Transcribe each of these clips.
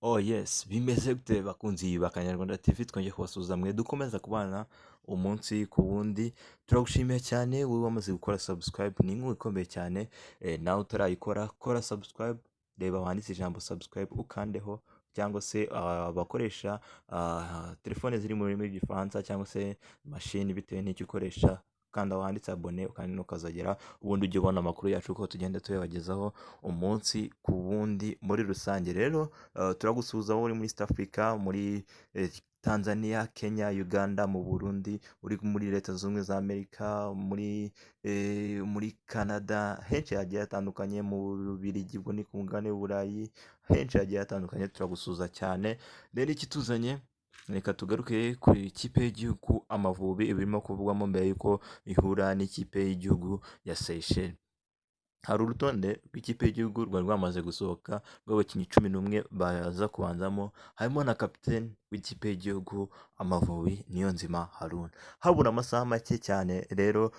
Oh yes, bimeze gute bakunzi ba Kanyarwanda TV? Twongeye kubasuhuza mwe dukomeza kubana umunsi ku wundi. Turagushimiye cyane wowe wamaze gukora subscribe, ni inkuru ikomeye cyane. Nawe utarayikora, kora subscribe, reba wanditse ijambo subscribe ukandeho, cyangwa se abakoresha telefone ziri mu rurimi rw'Igifaransa cyangwa se mashini, bitewe n'icyo ukoresha, kanda wanditse abonner, kandi nukazagera ubundi ujye ubona amakuru yacu uko tugenda tuyabagezaho umunsi ku wundi. Muri rusange rero, turagusuhuza wowe uri muri East Africa, muri Tanzania, Kenya, Uganda, mu Burundi, uri muri Leta Zunze Ubumwe za Amerika, muri Canada, henshi hagiye hatandukanye, mu Bubiligi, ubwo ni ku mugabane w'Uburayi, henshi hagiye hatandukanye, turagusuhuza cyane. Rero ikituzanye, reka tugaruke ku ikipe y'igihugu Amavubi ibirimo kuvugwamo mbere y'uko ihura n'ikipe y'igihugu ya Seychelles. Hari urutonde rw'ikipe y'igihugu rwari rwamaze gusohoka rw'abakinnyi 11 baza kubanzamo, harimo na kapiteni w'ikipe y'igihugu Amavubi, Niyonzima Haruna. Habura amasaha make cyane rero,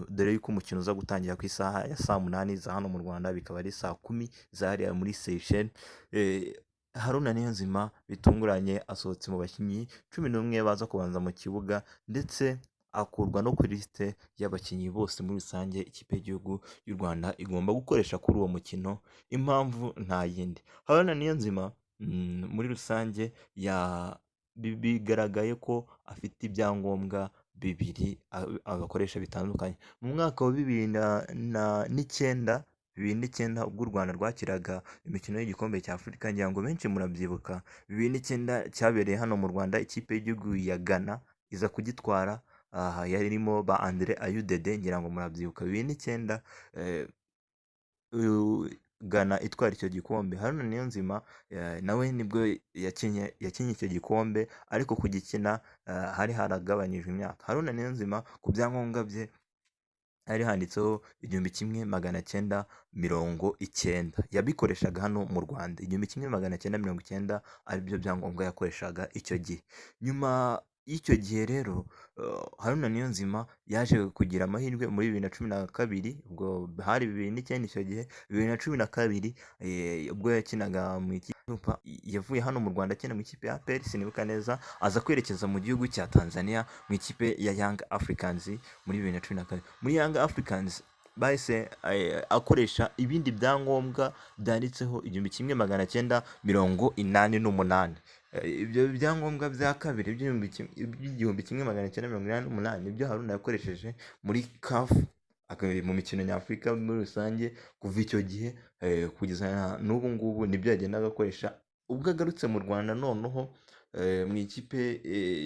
dore yuko umukino uza gutangira ku isaha ya saa 8 za hano mu Rwanda, bikaba ari saa 10 za hariya muri Seychelles. Haruna Niyonzima bitunguranye asohotse mu bakinnyi 11 baza kubanza mu kibuga, ndetse akurwa no kuri lisite y'abakinnyi bose muri rusange ikipe y'igihugu y'u Rwanda igomba gukoresha kuri uwo mukino. Impamvu nta yindi, Haruna Niyonzima muri rusange bigaragaye ko afite ibyangombwa bibiri abakoresha bitandukanye. Mu mwaka wa 2009, 2009, ubwo u Rwanda rwakiraga imikino y'igikombe cya Afurika, ngira ngo benshi murabyibuka, 2009 cyabereye hano mu Rwanda, ikipe y'igihugu ya Ghana iza kugitwara, aha yari irimo ba Andre Ayew Dede, ngira ngo murabyibuka 2009, Ghana itwara icyo gikombe. Haruna Niyonzima nawe nibwo yakinnye icyo gikombe, ariko kugikina hari haragabanyijwe imyaka. Haruna Niyonzima ku byangombwa bye hari handitseho 1990, yabikoreshaga hano mu Rwanda 1990, aribyo byangombwa yakoreshaga icyo gihe. Nyuma y'icyo gihe rero, Haruna Niyonzima yaje kugira amahirwe muri 2012, ubwo hari 2009 icyo gihe, 2012, ubwo yakinaga mu ikipe, yavuye hano mu Rwanda akina mu ikipe ya APR, sinibuka neza, aza kwerekeza mu gihugu cya Tanzania mu ikipe ya Young Africans muri 2012. Muri Young Africans bahise akoresha ibindi byangombwa byanditseho 1988. Ibyo byangombwa bya kabiri by'igihumbi kimwe magana cyenda mirongo inani n'umunani nibyo Haruna yakoresheje muri CAF, mu mikino nyafurika muri rusange kuva icyo gihe kugeza n'ubu ngubu, nibyo yagendaga akoresha. Ubwo agarutse mu Rwanda noneho mu ikipe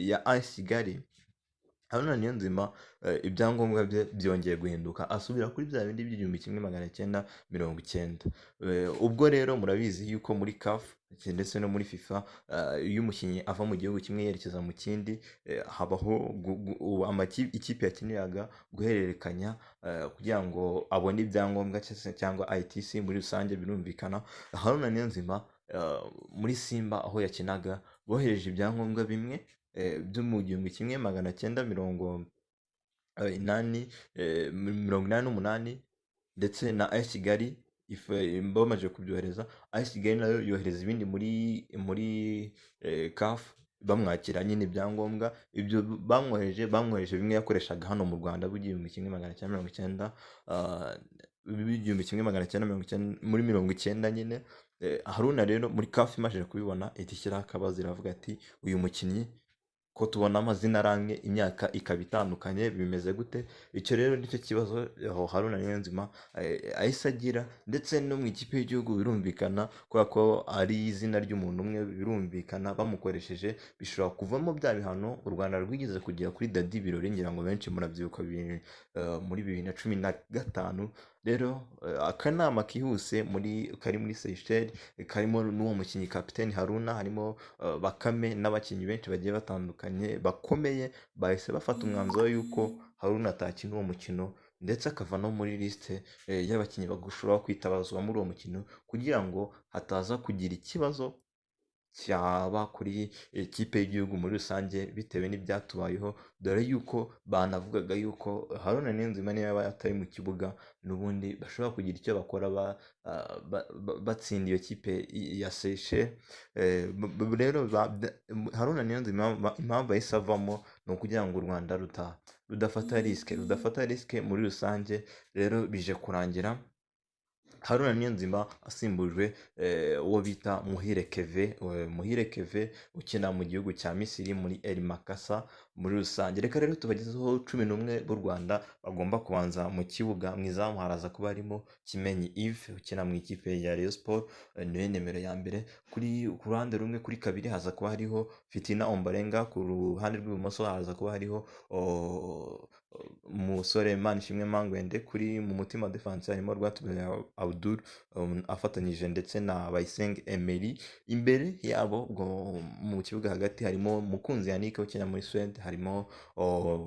ya AS Kigali, Haruna Niyonzima ibyangombwa bye byongeye guhinduka, asubira kuri bya bindi by'igihumbi kimwe magana cyenda mirongo icyenda. Ubwo rero murabizi yuko muri CAF ndetse no muri FIFA, iyo umukinnyi ava mu gihugu kimwe yerekeza mu kindi, habaho ikipe yakiniraga guhererekanya kugira ngo abone ibyangombwa cyangwa ITC muri rusange, birumvikana. Haruna Niyonzima muri Simba aho yakinaga bohereje ibyangombwa bimwe byo mu gihumbi kimwe magana cyenda mirongo inani, 88, ndetse na AS Kigali bamaze kubyohereza, AS Kigali nayo yohereza ibindi muri CAF bamwakira nyine ibyangombwa. Ibyo bamwohereje bimwe yakoreshaga hano mu Rwanda bw'igihumbi kimwe magana cyenda mirongo icyenda, 1990, muri 90 nyine. Haruna rero muri CAF imaze kubibona ihita ishyiraho akabazo, iravuga ati: "Uyu mukinnyi ko tubona amazina aramwe, imyaka ikaba itandukanye, bimeze gute?" Icyo rero nicyo kibazo aho Haruna Niyonzima ahise agira, ndetse no mu ikipe y'igihugu birumvikana, kubera ko ari izina ry'umuntu umwe, birumvikana bamukoresheje bishobora kuvamo bya bihano u Rwanda rwigeze kugera kuri Dadi Birori, ngira ngo benshi murabyibuka, muri 2015. Rero akanama kihuse muri kari muri Seychelles, karimo n'uwo mukinnyi kapiteni Haruna, harimo Bakame n'abakinnyi benshi bagiye batandukanye bakomeye, bahise bafata umwanzuro y'uko Haruna atakina uwo mukino, ndetse akava no muri lisite y'abakinnyi bashobora kwitabazwa muri uwo mukino, kugira ngo hataza kugira ikibazo. cyaba kuri ikipe y'igihugu muri rusange bitewe n'ibyatubayeho, dore yuko banavugaga yuko Haruna Niyonzima niba yaba atari mu kibuga n'ubundi bashobora kugira icyo bakora batsinda iyo kipe ya Seychelles. Rero Haruna Niyonzima impamvu yahise avamo ni ukugira ngo u Rwanda rudafata risque muri rusange. Rero bije kurangira Haruna Niyonzima asimbujwe uwo bita Muhire Kevin, Muhire Kevin ukina mu gihugu cya Misiri muri El Makasa muri rusange. Reka rero tubagezeho 11 b'u Rwanda bagomba kubanza mu kibuga. Mu izamu haraza kuba harimo Kimenyi Yves ukina mu ikipe ya Rayon Sport, niwe nimero ya mbere. Ku ruhande rumwe, kuri kabiri haza kuba hariho Fitina Ombolenga, ku ruhande rw'ibumoso haza kuba hariho umusore Manishimwe Mangwende, kuri mu mutima defense harimo Rwatubyaye Abdul afatanyije ndetse na Bayisenge Emery. Imbere yabo ubwo mu kibuga hagati harimo Mukunzi Yannick ukina muri Suède, harimo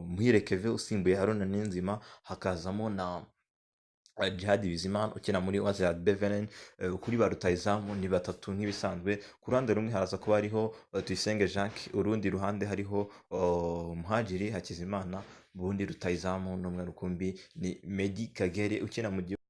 Muhire Kevin usimbuye Haruna Niyonzima, hakazamo na Djihad Bizimana ukina muri Wazirat Beveren. Kuri ba rutahizamu ni batatu nk'ibisanzwe. Ku ruhande rumwe haraza kuba hariho Tuyisenge Jacques, urundi ruhande hariho Muhadjiri Hakizimana, ubundi rutahizamu n'umwe rukumbi ni Meddie Kagere ukina mu gihugu